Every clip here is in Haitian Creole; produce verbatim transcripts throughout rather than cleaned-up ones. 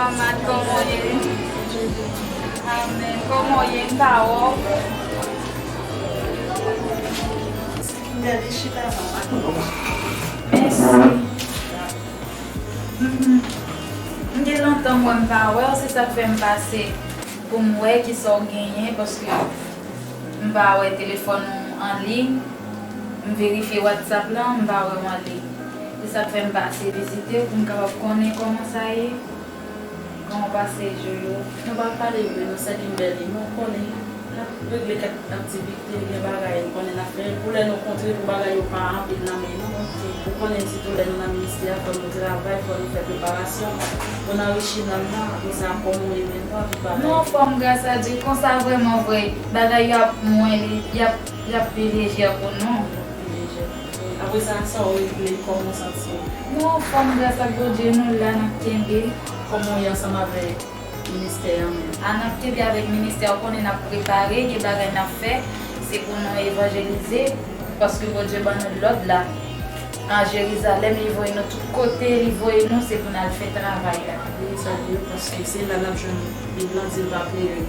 Amad, kòman w ye? Amèn. Kòman w ye? M pa wè w. Kimberly, chita la. Mèsi. Mhm. M gen lontan mwen m pa wè w, se sa k fè m pase pou m wè kisa w genyen, paske m pa wè telefòn ou an liy. M verifye WhatsApp lan, m pa wè w an liy. Se sa k fè m pase vizite w pou m kapab konnen kòman sa ye. Kòman w pase jou yo? Nou pa pale vre, non, sè Kimberly, men w konnen, n ap regle kèk aktivite, gen bagay, m konnen n ap fè. Pou lè nou kontre, pou bagay yo pa anpil nan men nou. Ou konnen, sitou lè nou nan ministè a, fò nou travay, fò nou fè preparasyon pou n anrichi nanm nan, apre sa, kòman w ye menm, tout bagay. Mwen anfòm, gras a Dye, konsa vrèman vre, bagay yo ap mwen, li, y ap, y ap pi lejè pou nou. Pi lejè. Apre sa, sa w regle, kòman w santi w? Mwen anfòm, gras ak Bondye, nou la, n ap kenbe. Kòman w ye ansanm avèk ministè an menm? A, n ap kenbe avèk ministè, ou konnen n ap prepare, gen bagay n ap fè, se pou nou evanjelize, paske Bondye ban nou lòd la. An Jerizalèm, li voye nou tout kote, li voye nou, se pou n al fè travay la. Wi, sa vre, paske se la n ap jwenn Bib lan di l pa klere.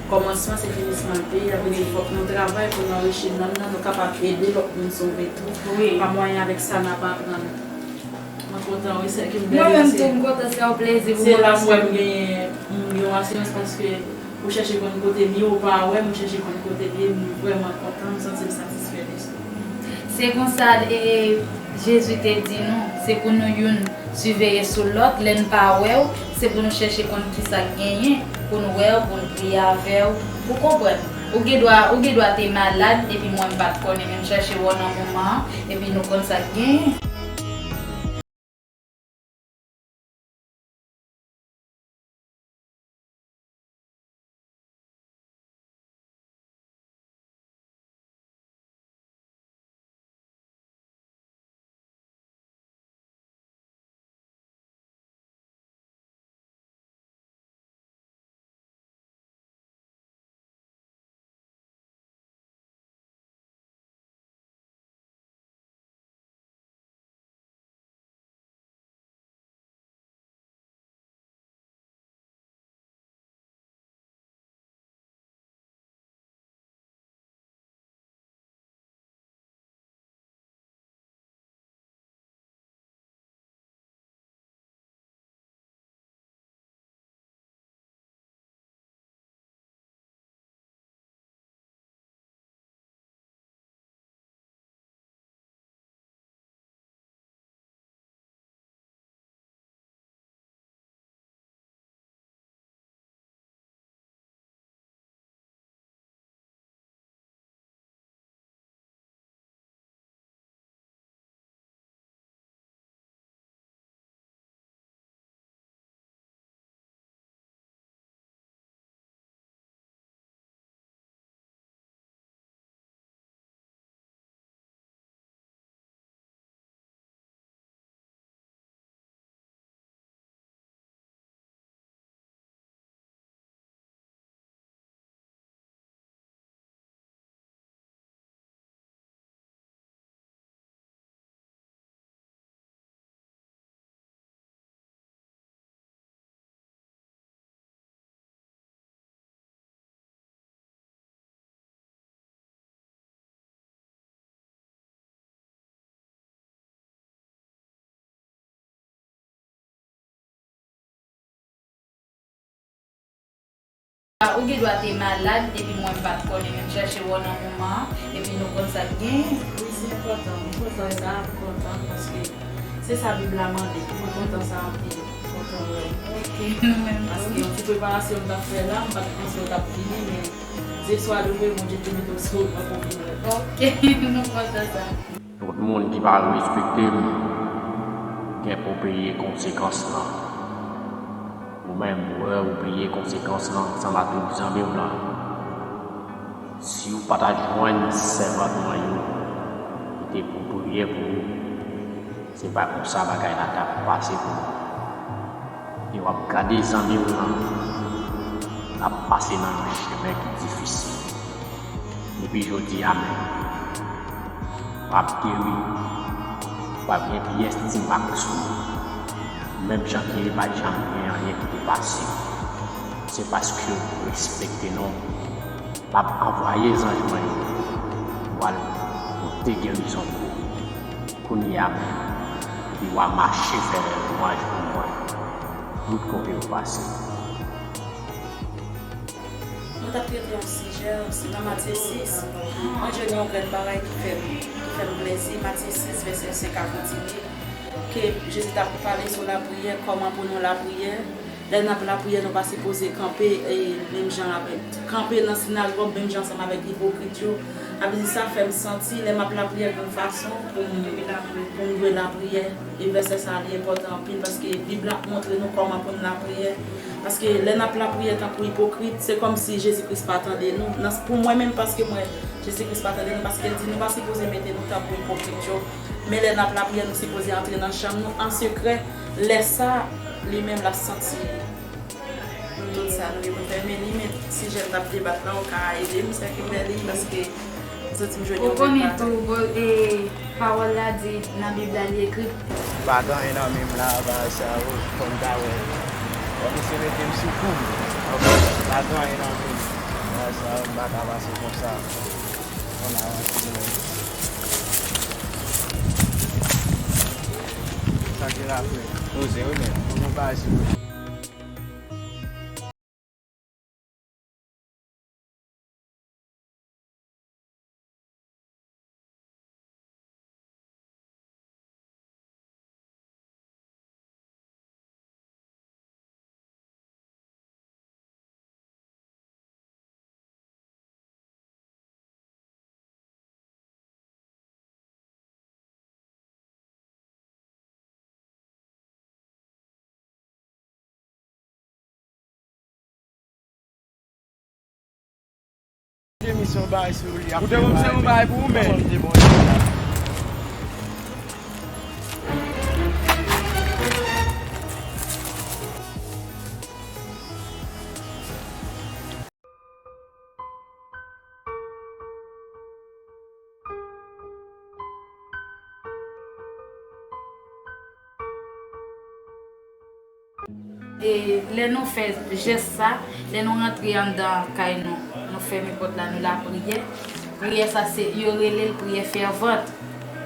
Kòmansman se finisman l peye, sa vle di fòk nou travay pou nou anrichi nanm nan, nou kapab ede lòt moun sove tou. Wi. Pa mwayen avèk sa n ap aprann. Mwen kontan, wi, sè Kimberly. Mwen menm tou, m kontan, se yon plezi pou mwen. Se la m wè m genyen, m gen yon asirans paske ou chèche konn kote m ye, ou pa wè m, ou chèche konn kote m ye, m vrèman kontan, m santi m satisfè de sa. Se konsa, e, Jezi te di nou, se pou nou youn siveye sou lòt, lè n pa wè w, se pou nou chèche konn kisa k genyen, pou n wè w, pou n priye avè w. Ou konprann? Ou gen dwa, ou gen dwa te malad, epi mwen m pa t konnen, men m chèche wè w nan moman an, epi nou konn sa k genyen. Ou gen dwa te malad, epi mwen m pa t konnen, men m chèche wè w nan moman an, epi nou konn sa k genyen. Wi, se enpòtan. M kontan sa, m kontan, paske se sa Bib la mande. Mwen kontan sa anpil. Kontan wè w. Ok, nou menm tou. Paske yon ti preparasyon m t ap fè la, m pa t panse w t ap vini, men Dye swa louwe, Bondye te mete w sou wout mwen pou w vin wè. Ok, nou kontan sa. Tout moun ki pa respekte m gen pou peye konsekans lan. Ou menm, ou wè, ou peye konsekans lan ansanm ak tout zanmi w lan. Si w pa ta jwenn sèvant mwen yo ki te pou priye pou ou, se pa konsa bagay la t ap pase pou ou. E w ap gade zanmi w lan ap pase nan yon chemen ki difisil. Depi jodi a menm, w ap geri, w ap gen pyès ti mak sou ou. Menm jan ke li pa t janm gen anyen ki te pase, se paske l respekte nou. M ap anvwaye zanj mwen yo pou al pote gerizon pou ou. Kounye a menm, epi w a mache fè lwanj pou mwen tout kote w pase. Nou t ap trete yon sijè nan Matye sis. Mwen jwenn yon grenn bagay ki fè m, ki fè m plezi. Matye sis, vèsè senk a kontinye. Ke Jezi t ap pale sou lapriyè, kòman pou nou lapriyè. Lè n ap lapriyè, nou pa sipoze kanpe, e, menm jan avèk, kanpe nan sinagòg menm jan ansanm avèk ipokrit yo. Sa vle di sa fè m santi, lè m ap lapriyè, gen yon fason pou m, pou m dwe lapriyè. E vèsè sa a, li enpòtan anpil, paske Bib la ap montre nou kòman pou n lapriyè. Paske lè n ap lapriyè tankou ipokrit, se kòmsi Jezi Kris pa tande nou. Nan, pou mwen menm, paske mwen, Jezi Kris pa tande nou, paske l di nou pa sipoze mete nou tankou ipokrit yo. Men lè n ap lapriyè, nou sipoze antre nan chanm nou an sekrè. Lè sa, li menm l ap santi tout sa nou ye pou n fè. Men li, men sijè n t ap debat la, ou ka ede m, sè Kimberly, paske m santi m jwenn yon grenn bagay. Ou konnen tou, bon, e, pawòl la di nan Bib la, li ekri. M pa gen anyen nan men m la, bagay sa yo, fò m ta wè. Fò misye mete m sou kou m. Ok, m pa gen anyen nan men m. Bagay sa yo, m pa ka pase konsa. Fò n avanse, men. Sa ki la, frè? Poze, wi, men. Fò nou pase. Ou te wè m se yon bagay pou ou, men. E lè nou fè jès sa, lè nou rantre anndan kay nou, nou fèmen pòt la, nou lapriyè. Priyè sa se, yo rele l priyè fèvant.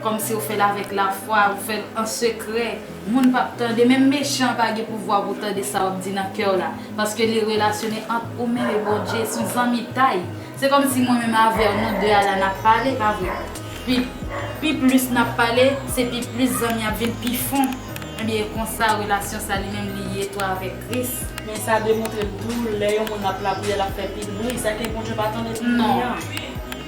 Kòmsi w fè l avèk lafwa, ou fè l an sekrè. Moun p ap tande, menm mechan pa gen pouvwa pou tande sa w ap di nan kè w la, paske li relasyone ant ou menm e Bondye, se yon zanmitay. Se kòmsi mwen menm avè w, nou de a la n ap pale, pa vre? Pi, pi plis n ap pale, se pi plis zanmi ap vin pi fon. Ebyen, e konsa relasyon sa li menm li ye tou avèk Kris. Men sa demontre l tou, lè yon moun ap lapriyè, l ap fè pil bri, sa ke Bondye pa tande tout bri an.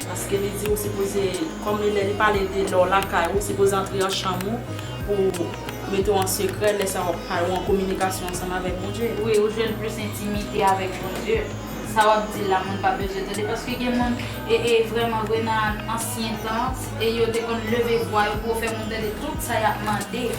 Paske li di ou sipoze, kòm li, lè li pale de lè w lakay ou, ou sipoze antre an chanm ou pou mete w an sekrè, lè sa w ap pale, ou an kominikasyon ansanm avèk Bondye. Wi, ou jwenn plis entimite avèk Bondye. Sa w ap di la, moun pa bezwen tande, paske gen moun, e, e vrèman vre nan ansyen tan, e yo te konn leve vwa yo pou yo fè moun tande tout sa y ap mande.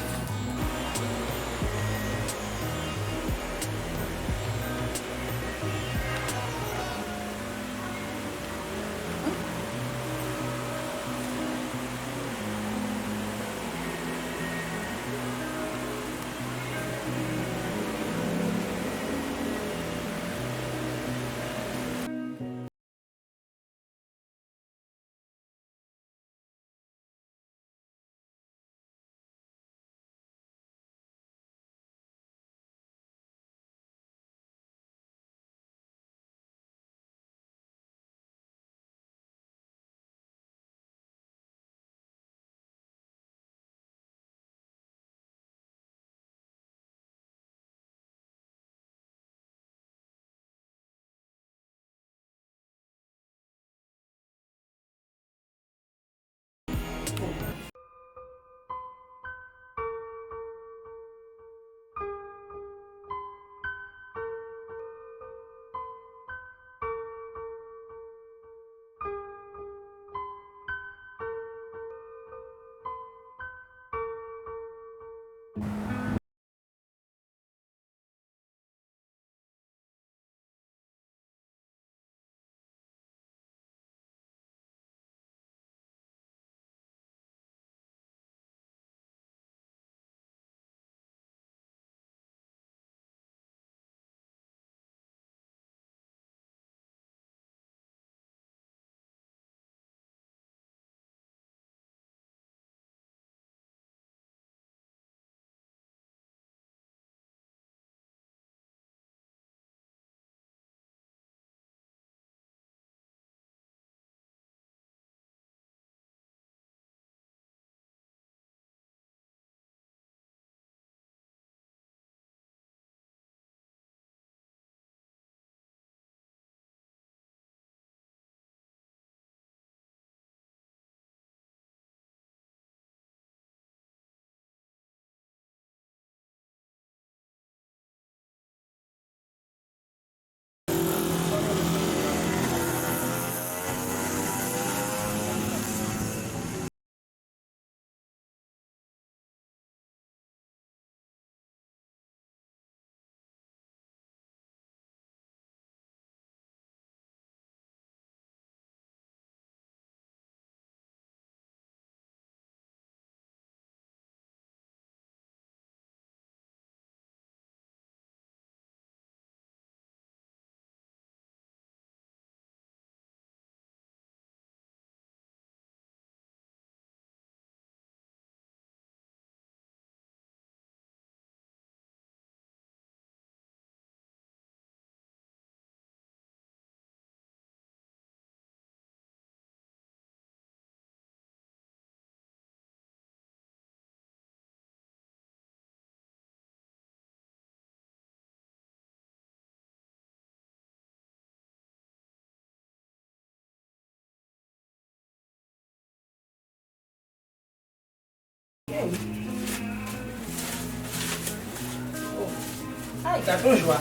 Gade yon jwa.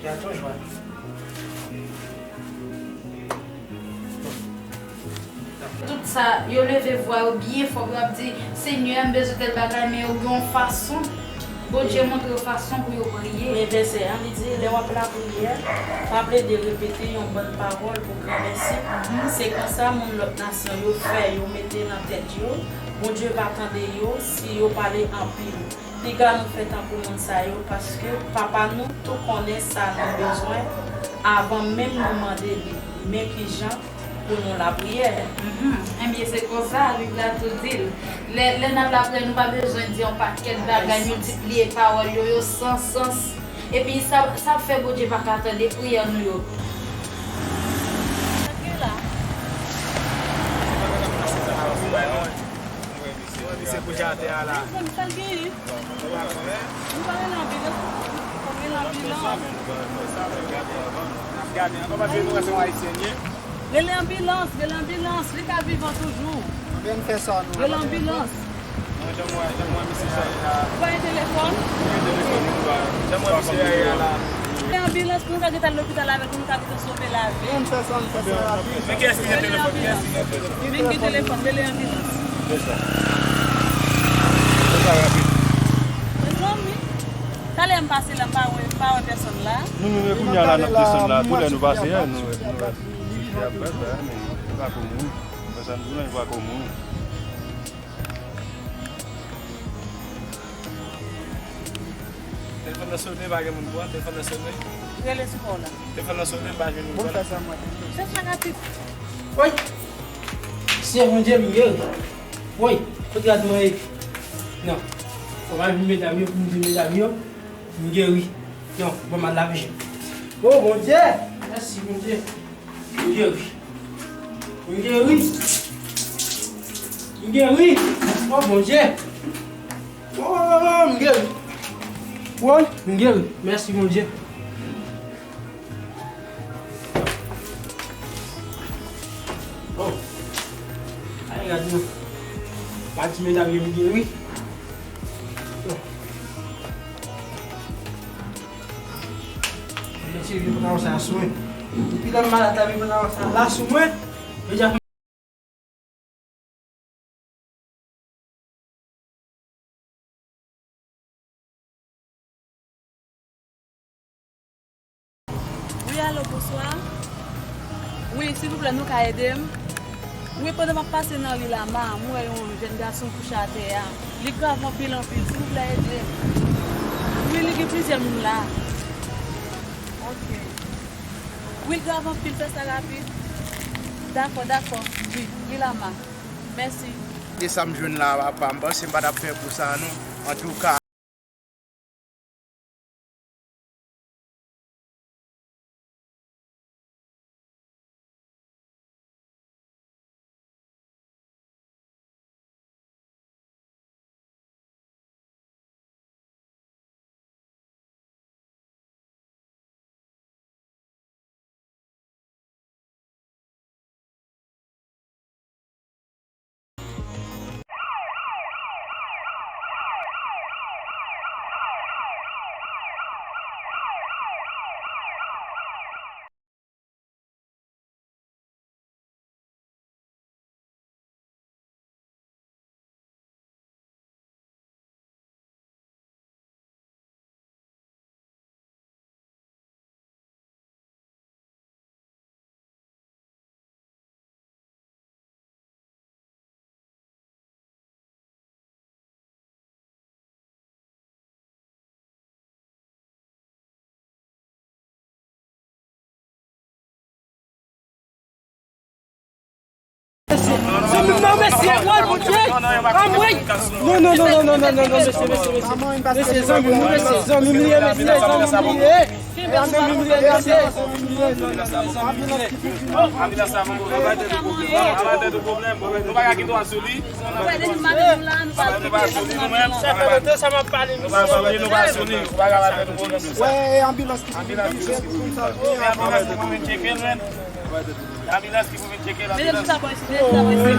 Gade yon jwa. Tout sa, yo leve vwa yo byen fò, yo ap di, "Senyè, m bezwen tèl bagay," men yo gen yon fason, Bondye montre yo fason pou yo priye. Men vèsè a, li di, lè w ap lapriyè, pa plede repete yon bann pawòl pou granmèsi. Se konsa, moun lòt nasyon yo fè, yo mete nan tèt yo, Bondye va tande yo si yo pale anpil. Piga nou fè tankou moun sa yo, paske Papa nou tou konnen sa nou bezwen avan menm nou mande li. Men kijan pou nou lapriyè. Mhm. Ebyen, se konsa, Bib la tou di l. Lè, lè n ap lapriyè, nou pa bezwen di yon pakèt bagay, miltipliye pawòl yo, yo san sans. Epi, sa, sa ap fè Bondye pa ka tande priyè nou yo. Sa k gen la? Misye kouche atè a la. Sa l gen? Nou pa rele anbilans, nou pa rele anbilans. N ap gade ankò paske nou wè se yon Ayisyen ye. Rele anbilans, rele anbilans, li ka vivan toujou. Anben n fè sa nou. Rele anbilans. Non, jan m wè, jan m wè misye a ye la. Ou pa gen telefòn? Mwen gen telefòn, mwen pa. Jan m wè misye a ye a la. Rele anbilans pou nou ka gentan al lopital avè l, pou nou ka gentan sove lavi l. Ann fè sa, ann fè sa rapid. Men kiyès ki gen telefòn? Kiyès ki gen telefòn? Men ki telefòn? Rele anbilans. Fè sa. Fè sa rapid. Mezanmi, talè m pase la, m pa wè, m pa wè pèsòn la. Nou menm, kounye a la, n ap desann la, tou lè nou pase a, nou, nou wè. Li ap fè sa, men li pa ko mouri. Pèsòn pou nou, li pa ko mouri. Telefòn nan sonnen, pa gen moun pran. Telefòn nan sonnen. Rele sou kò w la. Telefòn nan sonnen, pa jwenn moun pran. Fè sa rapid. Woy! Se Bondye m ye. Woy! Kote rad mwen ye? Non. Fò m al vin medam yo pou m di medam yo m geri. Non, ban m al lavi jan. O Bondye! Mèsi, Bondye. M geri. M geri. M geri. O Bondye. O, m geri. Woy, m geri. Mèsi, Bondye. O. Ay, gad non. Pa di medam yo m geri. Mesye, vin pran sa sou mwen. Depi lè m malad la, vin pran sa la sou mwen. Medam. Wi, alo, bonswa. Wi, silvouplè, nou ka ede m? Wi, pandan m ap pase nan ri Lama, m wè yon jèn gason kouche atè a. Li grav anpil, anpil. Silvouplè, ede m. Wi, li gen plizyè moun la. Ok. Wi, l grav anpil, fè sa rapid. Dakò, dakò. Wi, ri Lama. Mèsi. E sa m jwenn la, papa, m panse m pa t ap fè kou sa a, non. Antouka. Zanmi m nan, mesye, woy, Bondye. Anmwey. Non, non, non, mesye, mesye, mesye. Mesye, zanmi m, mesye, zanmi m li ye, mesye, zanmi m li ye. Zanmi m li ye, mesye. Anbilans la, mon gars, pa gen pwoblèm. Nou pa ka gen dwa sou li. Nou pa sou li, nou menm. Sa fè lontan sa m ap pale, nou pa sou li, nou pa sou li. Nou pa ka pale de pwoblèm sa. Wè, e anbilans ki pou vin tcheke l, men. Anbilans ki pou vin tcheke l, men. Anbilans ki pou vin tcheke l, anbilans.